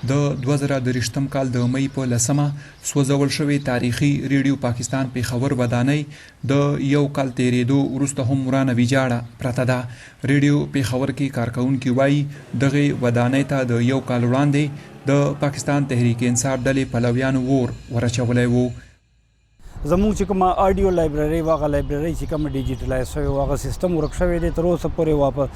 د 2023 کال د مۍ په لسمه سوځول شوې تاریخي ریډیو پاکستان پېښور ودانۍ د یو کال تېرېدو وروسته هم ورانه ویجاړه پرته ده. ریډیو پېښور کې کارکوونکي وايي، دغې ودانۍ ته د یو کال وړاندې د پاکستان تحریک انصاف ډلې پلویانو اور ور اچولی و. زموږ چې کومه آډیو لایبرري وه، هغه لایبرري چې کومه ډیجیټلایز شوې وه، هغه سیستم ورک شوی دی، تر اوسه پورې واپس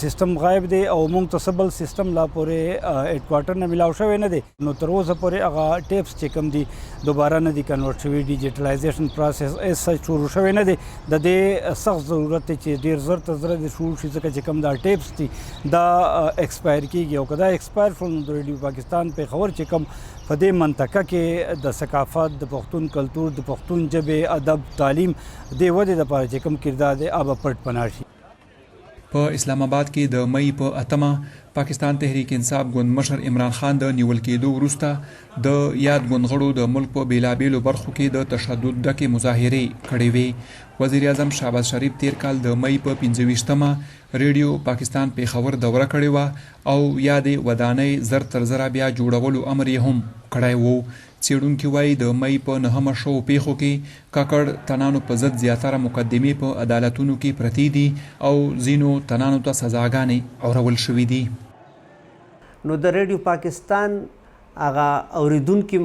سیستم غایب دی او موږ ته څه بل سیستم لا پورې هډکوارټر نه ملاو شوی نه دی. نو تر اوسه پورې هغه ټیپس چې کوم دي دوباره نه دي کنورټ شوي، ډیجیټلایزیشن پروسس اس سچ شروع شوی نه دی. د دې سخت ضرورت دی چې ډیر زر تر زره دې شروع شي، ځکه چې کوم دا ټیپس دي دا ایکسپایر کیږي او که دا ایکسپایر شول نو د ریډیو پاکستان پېښور چې کوم په دې منطقه کې د ثقافت، د پښتون کلتور، د پښتون ژبې، ادب، تعلیم دې ودې لپاره چې کوم کردار دی هغه به پټ پناه شي. په اسلام اباد کې د مۍ په اتمه پاکستان تحریک انصاف ګوند مشر عمران خان د نیول کېدو وروسته د یاد ګوند غړو د ملک په بېلابېلو برخو کې د تشدد ډکې مظاهرې کړې وې. وزیراعظم شهباز شریف تېر کال د مۍ په 25 مه ریډیو پاکستان پېښور دوره کړې وه او یادې ودانۍ زر تر زره بیا جوړولو امر یې هم کړی وو. څېړونکي وايي، د مۍ په نهمه شوو پېښو کې ککړ تنانو په ضد زیاتره مقدمې په عدالتونو کې پرتې دي او ځینو تنانو ته سزاګانې اورول شوې دي. نو د رېډیو پاکستان هغه اورېدونکي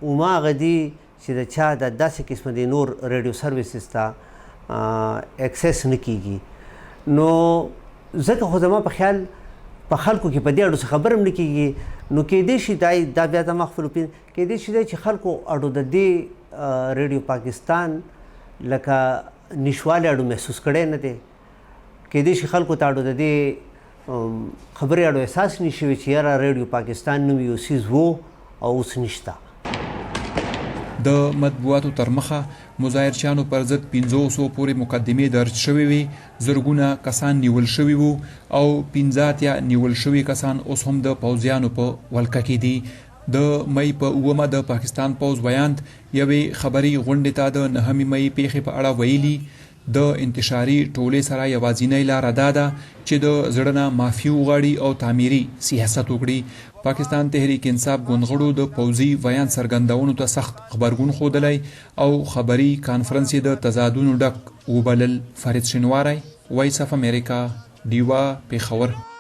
هماغه دي چې د چا د داسې قسمه د نور رېډیو سروسز ته اکسس نه کېږي، نو ځکه خو زما په خیال په خلکو کې په دې اړه څه خبره هم نه کېږي. نو کېدای شي دا دا بیا زما خپل اوپین کېدای شي دی چې خلکو اړو د دې ریډیو پاکستان لکه نشوالی اړو محسوس کړی نه دی. کېدای شي خلکو ته اړو د دې خبرې اړو احساس نه شوی چې یاره ریډیو پاکستان نوم یو څیز وو او اوس نشته. د مطبوعاتو ترمخه مظاهرچیانو پر ضد پنځو سوو پورې مقدمې درج شوې وې، زرګونه کسان نیول شوي وو او 85 نیول شوي کسان اوس هم د پوځیانو په ولکه کې دي. د مۍ په اوومه د پاکستان پوځ ویاند یوې خبري غونډې ته د نهمې مۍ پېښې په اړه ویلي، د انتشاري ټولې سره یوازینۍ لاره دا ده چې د زړه نه معافي وغواړي او تعمیري سیاست وکړي. پاکستان تحریک انصاف ګوند غړو د پوځي ویاند څرګندونو ته سخت غبرګون ښودلی او خبري کانفرنس یې د تضادونو ډک وبلل. فرید شینواری، وایس اف امریکا، ډیوه، پېښور.